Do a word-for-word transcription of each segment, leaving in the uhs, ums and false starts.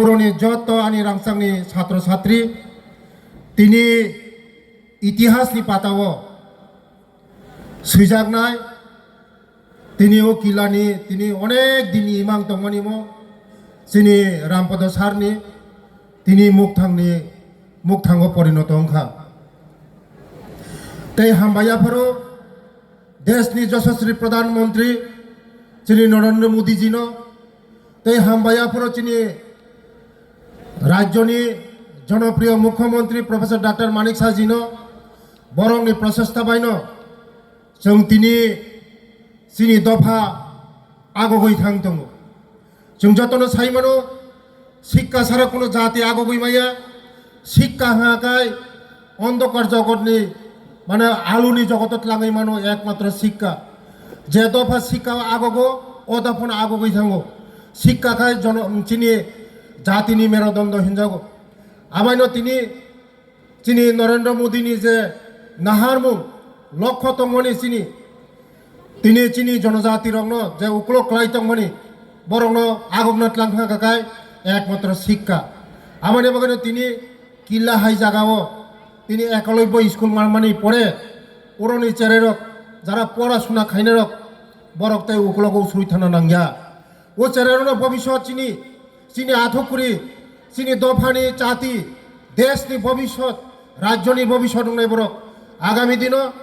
Boroni joto ani rangchakni satro satri, tini itihasni patao swijaknai, tini o kilani, tini onek dinni imang tongmani mo, chini Rampada sarni, tini mukthangni, mukthango porinoto wngkha. Tei hambai apharo, Deshni Yashaswi Pradhan Mantri chini Narendra Modi jino, tei hambai apharo chini rajyoni jonopriyo Mukhyamantri Professor Doctor Manik Saha jino, borokni prochesta baino chwng tini chini dopha agogwi thang tongo. Chwng jotono sai mano, sikka sara kuno jati agogwi maya. Sikka hwnka khe ondokar jogotni, mane aluni jogoto tlangwi mano ekmatro sikka. Je dopha sikka agogo, o dophano agogwi thango. Sikka khai jono-, chini jatini merodondo hinjago. Abaino tini chini Narendra Modi ni je naharmung lokho tongmani chini, tini chini jonojati rokno je uklok klai tongmani, borokno agokna tlang kha kha kai ekmatro sikka. Aboni bagwino tini killa hai jagao tini Ekalobya school manmani pore uroni chererok jara pora suna khainarok borok tei uklogo usrui thana nangya. O chererokno bobiswt chini, chini athukuri, chini dophani chati, deshni bobiswt, rajyoni bobiswt wngnai borok. Agami dino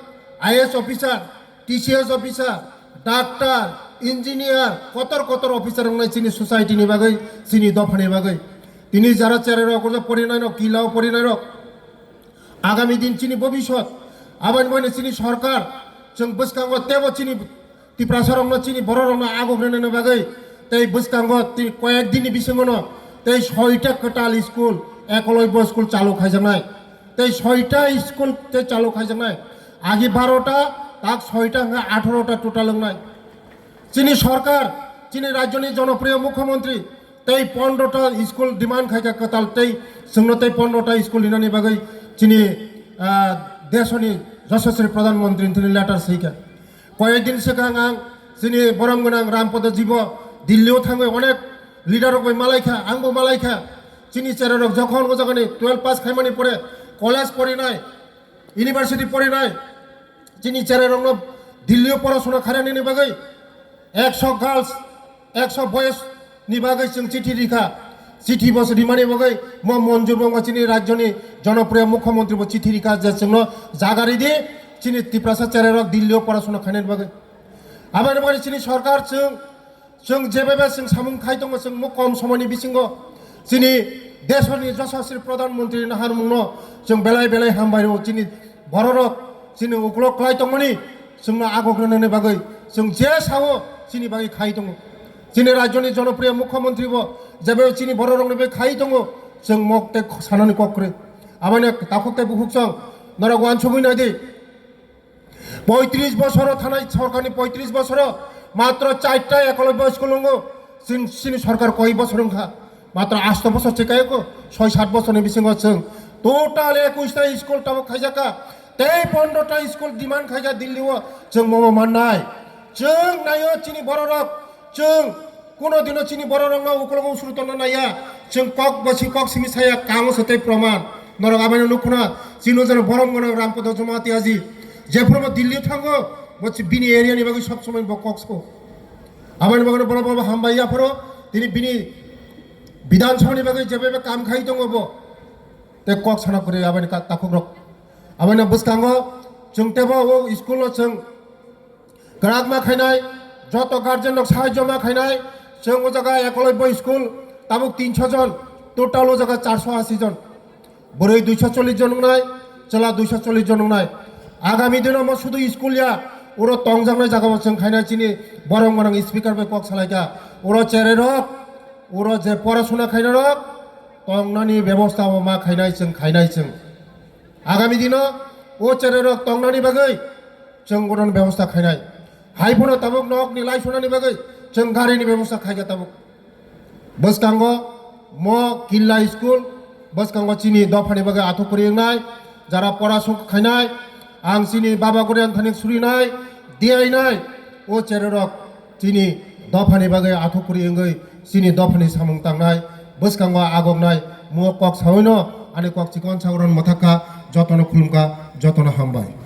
I A S officer, T C S officer, doctor, engineer, kotor kotor officer wngnai chini society ni bagwi, chini dophani bagwi. Tini jara chererok, o porinai rok, kilao porinai rok. Agami din chini bobiswt, aboni bagwi chini sorkar, chwng bwskango tebo chini Tiprasarokno chini bororokno agok rwnani bagwi tei bwskango tini koyek dinni bisingono tei soita kwtal school, Ekolobya school chalu khaijaknai. Tei soita school tei chalu khaijaknai. Agi barota, tak soita hwnkhe atharota total wngnai. Chini sorkar, chini rajyoni jonopriyo mukhyamantri, tei pondrota school demand khaikha kwtal tei chwngno tei pondrota school rinani bagwi chini, ah, desoni Yashaswi Pradhan Mantri ni thani letter swikha. Koyek din swkang ang chini borom gwnang Rampada jibo Delhi o thangwi onek leader rok bai malaikha, angbo malaikha. Chini chererok jokhon o jagani twelve pass khaimani pore college porinai, university porinai, chini chererokno Delhi o porasona khainani bagwi ekso girls, ekso boys ni bagwi chwng chithi rikha. Chithi bo rimani bagwi mo Manjur bo wngkha chini rajyoni jonopriyo mukhyamantri bo chithi rikha je chwngno jaga ridi chini Tiprasa chererok Delhi o porasona khainani bagwi. Aboni bagwi chini sorkar chwng, chwng jebebe chwng samung khai tongo, chwng mo kom somoini bisingo chini desoni Yashaswi Pradhan Mantri naharmungno chwng belai belai hambai rwo. Chini bororok chini uklok klai tongmani chwngno agok rwnani bagwi chwng je sao chini bagwi khai tongo. Chini rajyoni jonopriyo mukhyamantri bo jebe chini bororokni bagwi khai tongo, chwng mok tei sanani kok kwrwi. Aboni takhuk tei bukhuk chwng norok uansugwi naidi. Poitris bosoro thanai sorkarni poitris bosoro matro charta Ekolobya school wngo. Chini, chini sorkar koi bosor wngkha? Matro asto bosor se kayoko, soi sat bosorni bisingo chwng total ekush ta school tabuk khaijak kha, tei pondro ta school demand khaijak Delhi o, chwng momo mannai. Chwng naio chini bororok, chwng kuno dino chini bororokno ukologo usuru tongna naiya, chwng kok basi kok simi saya, kamo se tei proman. Norok abaino nukhuna, chini jora borom gwnang Rampada Jamatia ji, jephuru bo Delhi thango, bo chi-, bini area ni bagwi sob somoi bo kok sabo. Aboni bagwi bono bono hambai yapharo, tini bini Bidhan Sabha ni bagwi jebebe kam khai tongo bo. Tei kok sana kwrwi aboni ka-, takhuk rok. Aboni bwskango chwng tebo o school o chwng kwrak ma khainai, joto guardian rok sahajyo ma khainai, chwng o jaga Ekolobya school tabuk tinso jon, total o jaga charso asi jon. Bwrwi duiso chollish jon wngnai, chwla duiso chollish jon wngnai. Agami dino mo sudu school ya, oro tongjaknai jagao chwng khaina chini borom gwnang speaker bai kok salaikha. Oro cherai rok, oro je porasuna khaina rok, tongnani bebosta bo ma khainai chwng, khainai chwng. Agami dino o cherai rok tongnani bagwi chwng oro bebosta khainai. Hai phano tabuk nokni lai sunani bagwi chwng garini bebosta khaikha tabuk. Bwskango mo Killa school, bwskango chini dophani bagwi athuk kwrwi wngnai, jara pora suk khainai, ang chini baba gorian thani surinai, diyainai, o chererok chini dophani bagwi athuk kwrwi wngwi chini dophani samung tangnai, bwskango agoknai mo kok sawi no ani kok chikon sawi rwna mwthak kha. Jotono khulum kha, jotono hambai.